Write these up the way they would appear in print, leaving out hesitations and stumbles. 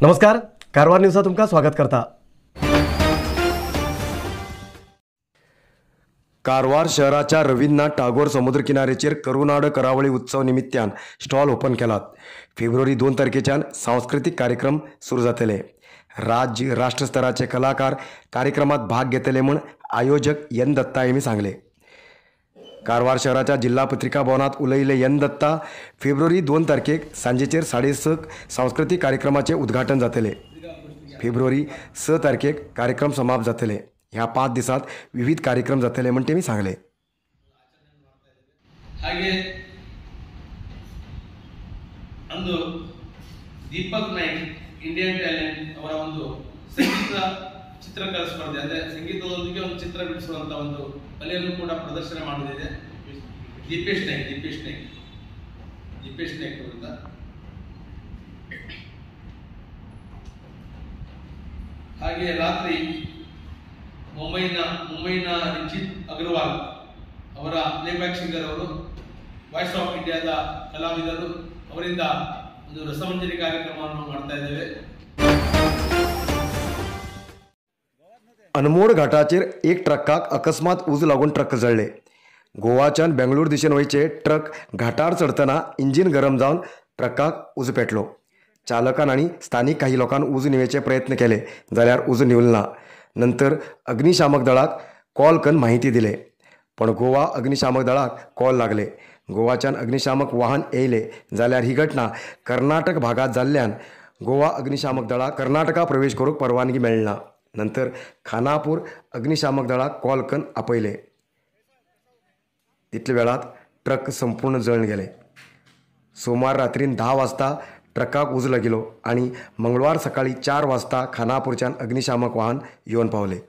नमस्कार, कारवार न्यूजा तुमकां स्वागत करता। कारवार शहराच्या रवींद्रनाथ टागोर समुद्र किनारेचेर करुनाड करावळी उत्सव निमित्तान स्टॉल ओपन केलात। फेब्रुवारी 2 तारखेच्यान सांस्कृतिक कार्यक्रम सुरू जातले। राज्य राष्ट्र स्तराचे कलाकार कार्यक्रमात भाग घेतले म्हूण आयोजक एन दत्ता यांनी सांगले। कारवार शहराच्या जिल्हा पत्रिका भवनात उलयिल्ले एन दत्ता फेब्रुवारी 2 तारखेक सांजेचेर 6:30 सांस्कृतिक कार्यक्रमाचे उद्घाटन जातले। फेब्रुवारी 6 तारखेक कार्यक्रम समाप्त जातले। ह्या 5 दिसात विविध कार्यक्रम जातले म्हण तेमी सांगले। हागे ಅಂದು ದೀಪಕ್ ನಾಯ್ಕ್ ಇಂಡಿಯನ್ ಟ್ಯಾಲೆಂಟ್ ಅವರ ಒಂದು ಸಂಗೀತ ಚಿತ್ರಕಲಾ ಸ್ಪರ್ಧೆ, ಅಂದರೆ ಸಂಗೀತದೊಂದಿಗೆ ಒಂದು ಚಿತ್ರ ಬಿಡಿಸುವಂತ ಒಂದು ಕಲೆಯನ್ನು ಕೂಡ ಪ್ರದರ್ಶನ ಮಾಡುತ್ತಿದೆ. ದೀಪೇಶ್ ನಾಯ್ಕ್ ಅವರಿಂದ. ಹಾಗೆ ರಾತ್ರಿ ಮುಂಬೈನ ರಿಚಿತ್ ಅಗರ್ವಾಲ್ ಅವರ ಪ್ಲೇಬ್ಯಾಕ್ ಸಿಂಗರ್ ಅವರು, ವಾಯ್ಸ್ ಆಫ್ ಇಂಡಿಯಾದ ಕಲಾವಿದರು ಅವರಿಂದ ಒಂದು ರಸಮಂಜರಿ ಕಾರ್ಯಕ್ರಮವನ್ನು ಮಾಡ್ತಾ ಇದ್ದೇವೆ. अनमोड घाटाचेर एक ट्रकाक अकस्मात उजो लागून ट्रक जळ्ळे। गोवाच्यान बेंगळूर दिशेन वयचे ट्रक घाटार चडतना इंजिन गरम जावन ट्रकाक उजो पेटलो। चालकान आनी स्थानिक काही लोकांन उजो निवेचे प्रयत्न केले जाल्यार उजो निवलो ना। नंतर अग्निशामक दळाक कॉल करून माहिती दिले, पण गोवा अग्निशामक दळाक कॉल लागले। गोवाच्यान अग्निशामक वाहन येयले जाल्यार ही घटना कर्नाटक भागात जाल्ल्यान गोवा अग्निशामक दळाक कर्नाटका प्रवेश करूंक परवानगी मेळना। नंतर खानापूर अग्निशामक दळाक कॉल करून आपयले। तितले वेळात ट्रक संपूर्ण जळून गेले। सोमवार रात्रीन 10 वाजता ट्रकाक उजो लागिलो आनी मंगळवार सकाळी 4 वाजता खानापूरच्यान अग्निशामक वाहन येवन पावले।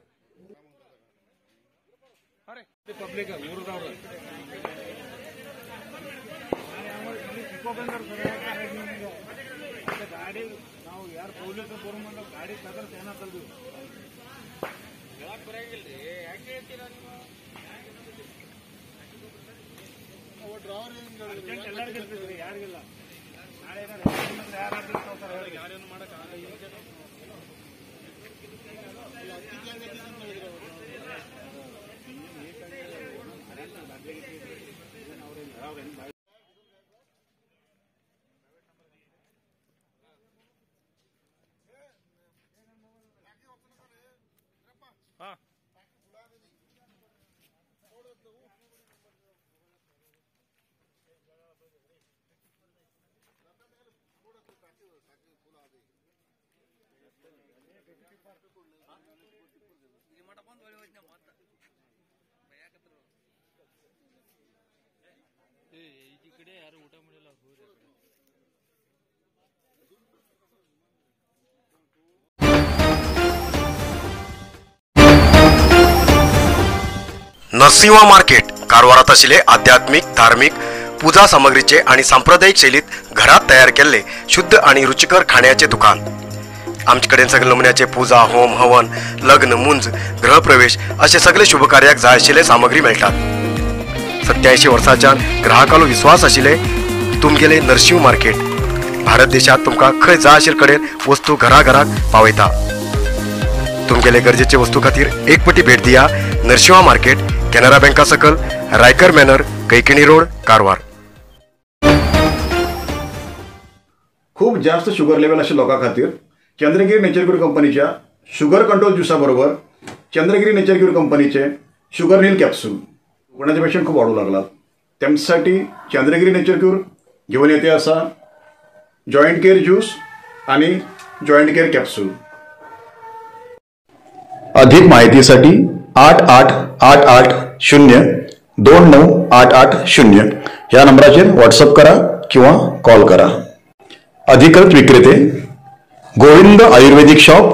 नरसिंहा मार्केट कारवारात आशिल्ले आध्यात्मिक धार्मिक पूजा सामग्रीचे आणि सांप्रदायिक शैलीत घरात तयार केल्ले शुद्ध आणि रुचिकर खाण्याचे दुकान। आमचे कडेन सगळे नमुन्याचे पूजा, होम, हवन, लग्न, मुंज, गृहप्रवेश असे सगळे शुभकार्याक जाय आशिल्ले सामग्री मेळटात। 87 वर्सांच्यान ग्राहकालो विश्वास आशिल्ले तुमगेले नरसिंह मार्केट भारत देशात तुमकां खंय जाय आशिल्ले कडेन वस्तू घराघराक पावयता। तुमगेले गरजेचे वस्तू खातीर एक पटी भेट दिया नरसिंहा मार्केट, केनरा बँका सकल, रायकर मॅनर, कैकिणी रोड, कारवार। खूप जास्त शुगर लेवल आशिल्ल्या लोकां खातीर चंद्रगिरी नेचर क्यूर कंपनीच्या शुगर कंट्रोल ज्युसा बरोबर चंद्रगिरी नेचर क्यूर कंपनीचे शुगर नील कॅप्सूल कोणाचे पेशंट खूप वाढू लागलात त्यांच्यासाठी चंद्रगिरी नेचर क्यूर घेऊन येते असा जॉईंट केअर ज्यूस आणि जॉईंट केअर कॅप्सूल। अधिक माहितीसाठी 888 8 0 2 9 8 8 0 या नंबराचेर व्हॉट्सअप करा किंवा कॉल करा। अधिकृत विक्रेते Govind Ayurvedic shop,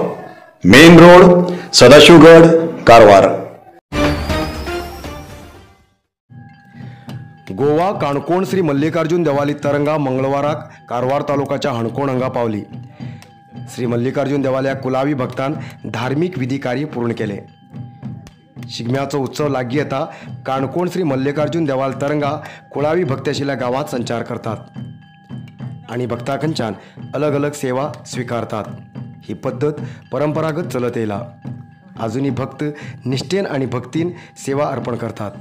main road, Sadashivgad, Karwar. Goa Canacona Shri Mallikarjun Devali तरंगा मंगळवाराक कारवार तालुकाच्या हणकोण हांगा पावली। श्री मल्लिकार्जुन देवालयाक कुलावी भक्तान धार्मिक विधी कार्य पूर्ण केले। शिगम्याचो उत्सव लागीं येता काणकोण श्री मल्लिकार्जुन देवाल तरंगा कुळावी भक्त आशिल्ल्या गांवांत संचार करतात आणि भक्तांकडच्यान अलग अलग सेवा स्वीकारतात। ही पद्दत परंपरागत चलत येयला. आजुनूय भक्त निष्ठेन आनी भक्तीन सेवा अर्पण करतात.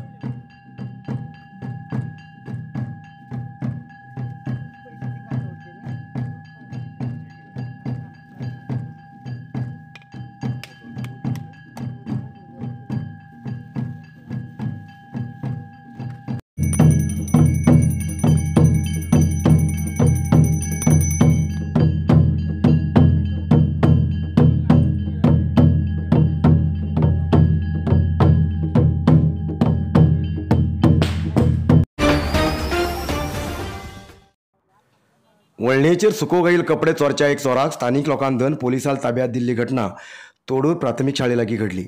वळणेचेर सुको गईल कपडे चोरच्या एक चोराक स्थानिक लोकांन धन पोलिसाल ताब्यात दिल्ली घटना तोडूर प्राथमिक शाळे लागीं घडली.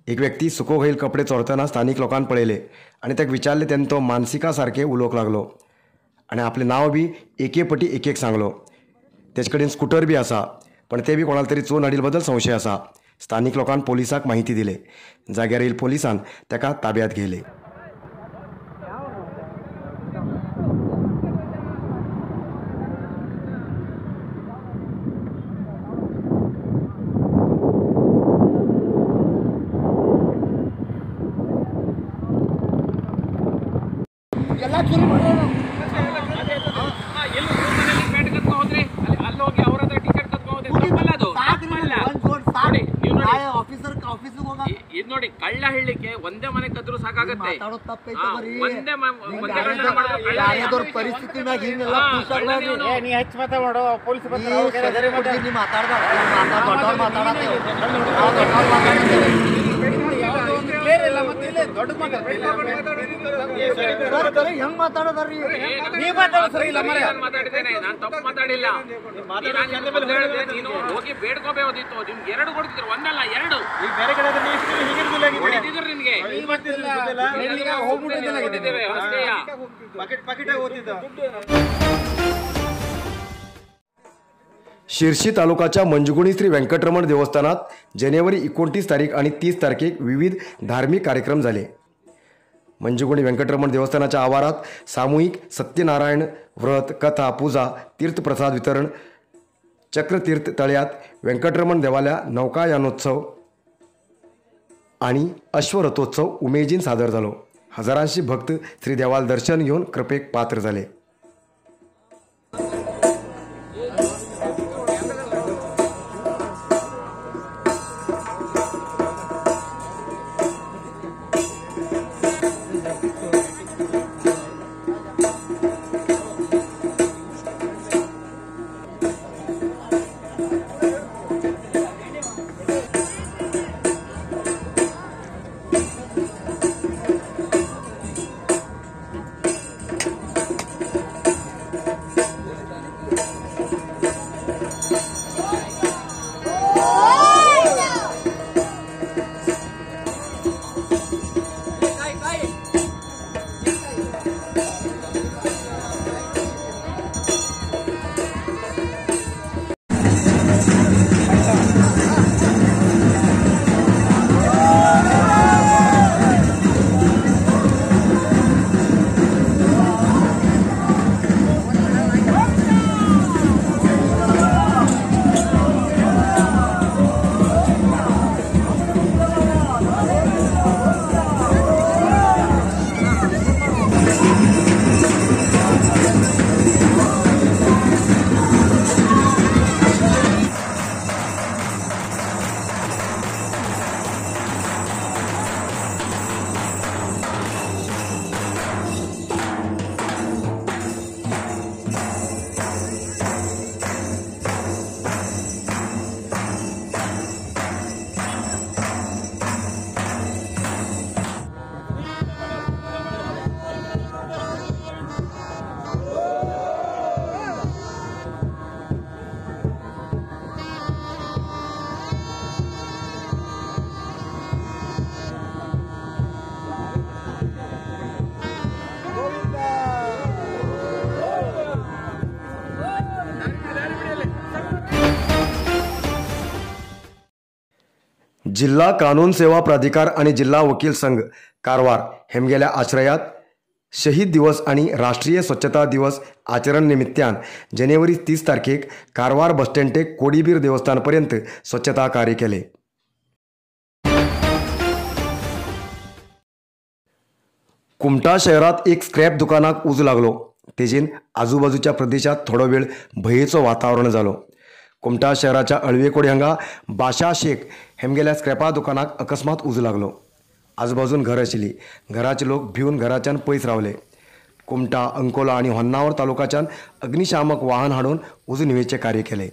एक व्यक्ती सुको घाईल कपडे चोरतना स्थानिक लोकांन पळयले आनी ताका विचारले तेन्ना तो मानसिका सारके उलोवंक लागलो आनी आपलें नांव बी एके पटी एक एक सांगलो. तेजे कडेन स्कुटर बी आसा पण ते बी कोणाक तरी चोरून हाडिल्ले बद्दल संशय आसा. स्थानिक लोकांन पोलिसाक माहिती दिले. जाग्यार येयल पोलिसान ताका ताब्यात घेयले. ನೋಡಿ, ಕಳ್ಳ ಹೇಳಲಿಕ್ಕೆ ಒಂದೇ ಮನೆ ಕದ್ರು ಸಾಕಾಗತ್ತೆ. ಪರಿಸ್ಥಿತಿ ಹೆಂಗ್ ಮಾತಾಡೋದ್ರಿ? ಮಾತಾಡಿದ್ದೇನೆ ನಾನು, ತಪ್ಪು ಮಾತಾಡಿಲ್ಲ. ನೀನು ಹೋಗಿ ಬೇಡ್ಕೋಬೇಕಿತ್ತು. ನಿಮ್ಗೆ ಎರಡು ಕೊಡ್ತಿದ್ರು, ಒಂದಲ್ಲ ಎರಡು ಹೊಡಿತಿದ್ರು ನಿನ್ಗೆ. शिर्शी तालुकाच्या मंजगुणी श्री व्यंकटरमण देवस्थानात जानेवारी 29 तारीख आणि 30 तारखेक विविध धार्मिक कार्यक्रम झाले. मंजगुणी व्यंकटरमण देवस्थानाच्या आवारात सामूहिक सत्यनारायण व्रत, कथा, पूजा, तीर्थप्रसाद वितरण, चक्रतीर्थ तळ्यात व्यंकटरमण देवाल्या नौकायानोत्सव आणि अश्वरथोत्सव उमेदीन सादर झालो. हजारांशी भक्त श्री देवाल दर्शन घेऊन कृपेक पात्र झाले. जिल्हा कानून सेवा प्राधिकार आणि जिल्हा वकील संघ कारवार हेमगेल्या आश्रयात शहीद दिवस आनी राष्ट्रीय स्वच्छता दिवस आचरण निमित्तान जानेवारी 30 तारखेक कारवार बस स्टँड ते कोडीबीर देवस्थान पर्यंत स्वच्छता कार्य केले। कुमठा शहरात एक स्क्रॅप दुकानाक उजो लागलो। तेजेन आजूबाजूच्या प्रदेशात थोडो वेळ भंयेचो वातावरण जालो। कुमठा शहराच्या अळवेकोडी हांगा बाशा शेख हेमगेल्या स्क्रॅपा दुकानाक अकस्मात उजो लागलो। आजूबाजून घर आशिल्ली, घराचे लोक भिवन घराच्यान पयस रावले। कुमठा, अंकोला आनी होन्नावर तालुकाच्यान अग्निशामक वाहन हाडून उजो न्हिवेचें कार्य केलें।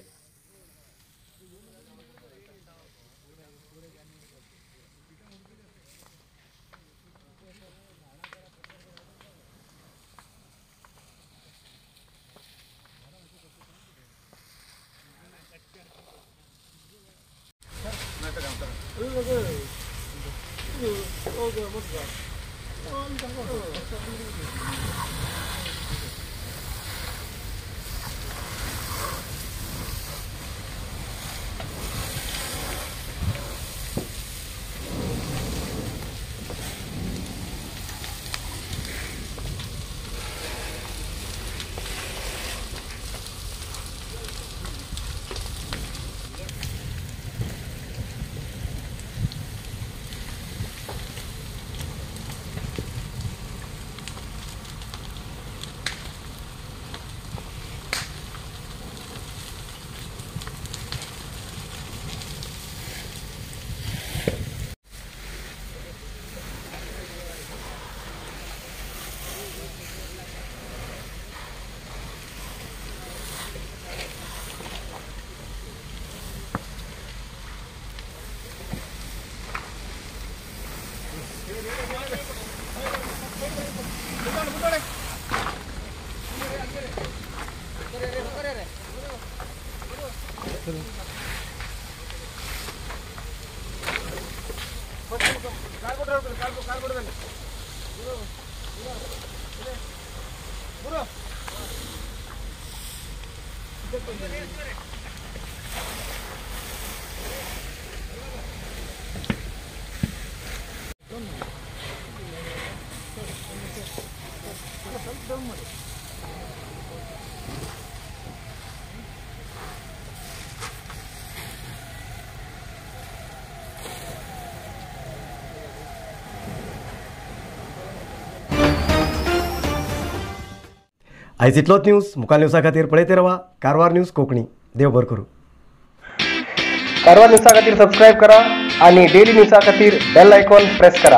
आयज इतलोच न्यूज। मुखार न्यूजा खातीर पळयत रावा कारवार न्यूज कोंकणी। देव बरें करूं। कारवार न्यूजा खातीर सबस्क्रायब करा आणि डेली न्यूजा खातीर बेल आयकॉन प्रेस करा।